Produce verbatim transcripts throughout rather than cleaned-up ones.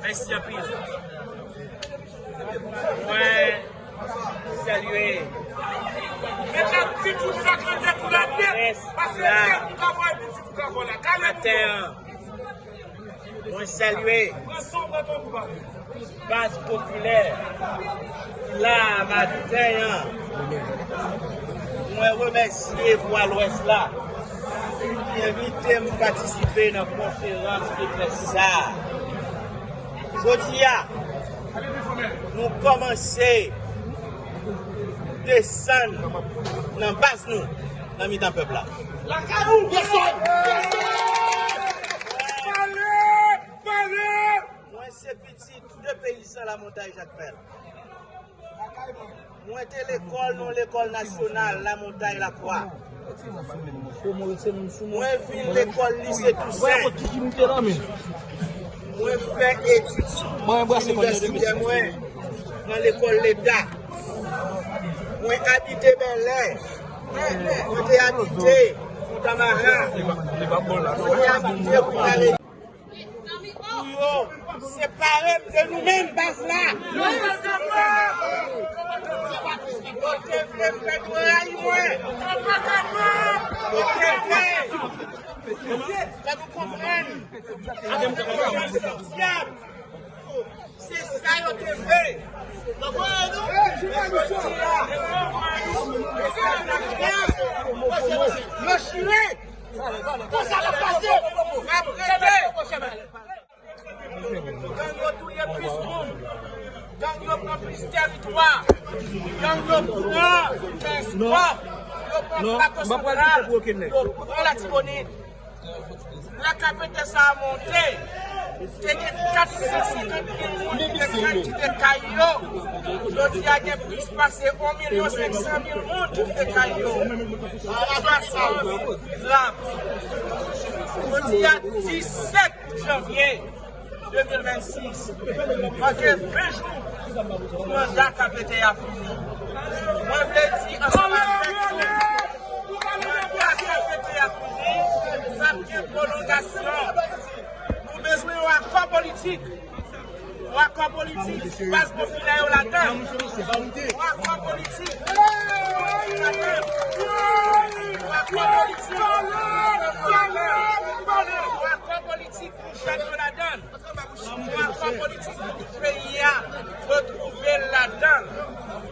Mèsi anpil. Mwen salye. Met la ti tout sa k nan tèt ou la nèt, pase tèt ou ka fè, ti tout ka fè la. Kalè pou mwen. Mwen salye baz popilè la maten an. Mwen remèsye Vwa Lwès la ki envite m patisipe nan konferans de près sa a. Jodi a, nou kòmanse desann nan baz nou, nan mitan pèp la. Lakay ou! Desann! Desann! Pale! Pale! Mwen se pitit de peyizan Lamontay Jakmèl. Mwen te lekòl nan lekòl nasyonal Lamontay Lakwa. Mwen vin lekòl lise Tousen. Mwen fè etid inivèsitè mwen nan lekòl Leta. Mwen abite Bèlè. Mwen te abite Fontamara. Mwen te abite Pou yo separe m de nou menm, baz la. Yo te vle fè nou rayi mwen. Yo te vle fè nou konprann. Se sa yo te vle. Yo chire. Konsa l ap pase. N ap rete. Gang yo touye plis moun. Gang yo pran plis tèritwa. Gang yo pran Kenskòf. Yo pran Plato Santral. Yo pran Latibonit. Lè K P T sa a monte, te gen kat san senkant mil moun ki te kay yo. Jodi a gen plis pase yon milyon senk san mil moun ki kite kay yo. Sitiyasyon grav. Jodi a disèt janvye de mil vennsis. Manke ven jou pou manda K P T a fini. Mwen vle di ansanm avèk nou, manda K P T a fini, n ap gen pwolongasyon. Nou bezwen yon akò politik. Yon akò politik, baz popilè yo ladan. Yon akò politik. Yon akò politik. Yon akò politik pou jèn yo ladan. Yon akò politik pou peyi a retwouve l ladan.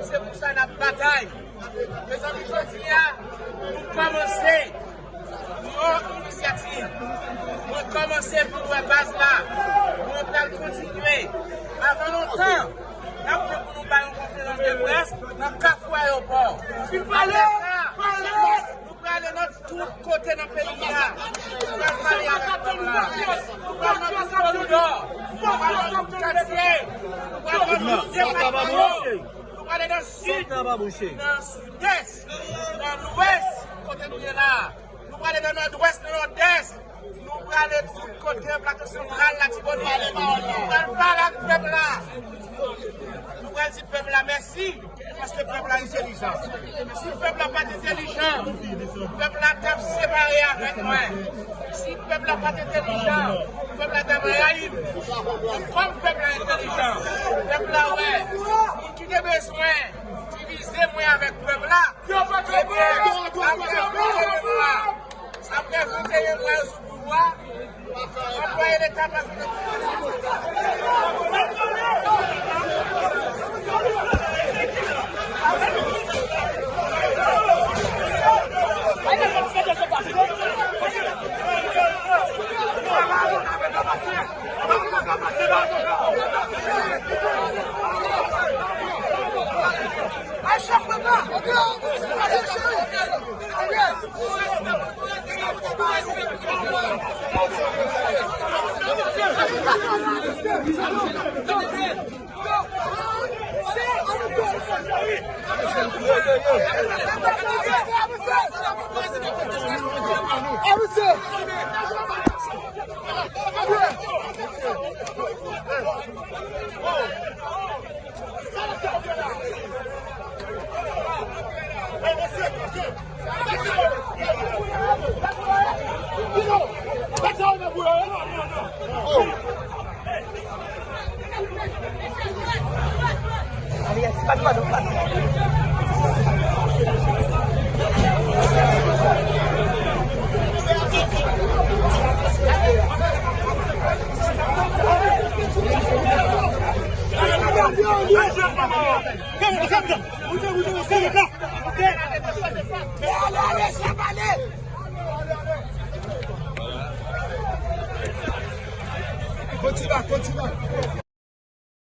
Se pou sa n ap batay. Mezanmi, jodi a, nou kòmanse yon inisyativ. Mwen kòmanse vin wè baz la. Mwen pral kontinye. Avan lontan, n ap gen pou nou bay yon konferans de près nan Kafou Ayewopò. Apre sa, nou prale nan tout kote nan peyi a. Nou pral pale avèk pèp la. Nou pral nan tout koridò. Nou pral nan tout katye. Nou pral nan tout depatman yo. Nou prale nan sid, nan sidès, nan lwès, kote nou ye la. Nou prale nan nòdwès, nan nòdès. Nou prale tout kote, Plato Santral, Latibonit. Nou pral pale ak pèp la. Nou pral di pèp la mèsi, paske pèp la entèlijan. Si pèp la pa t entèlijan, pèp la t ap separe avèk mwen. Si pèp la pa t entèlijan, pèp la t ap rayi m. Men kòm pèp la entèlijan, pèp la wè, moun ki te bezwen divize mwen avèk pèp la, yo pa t kapab. Apre venteyen mwa, apre venteyen mwa yo sou pouvwa, anplwaye Leta pa fin Kontinye, kontinye.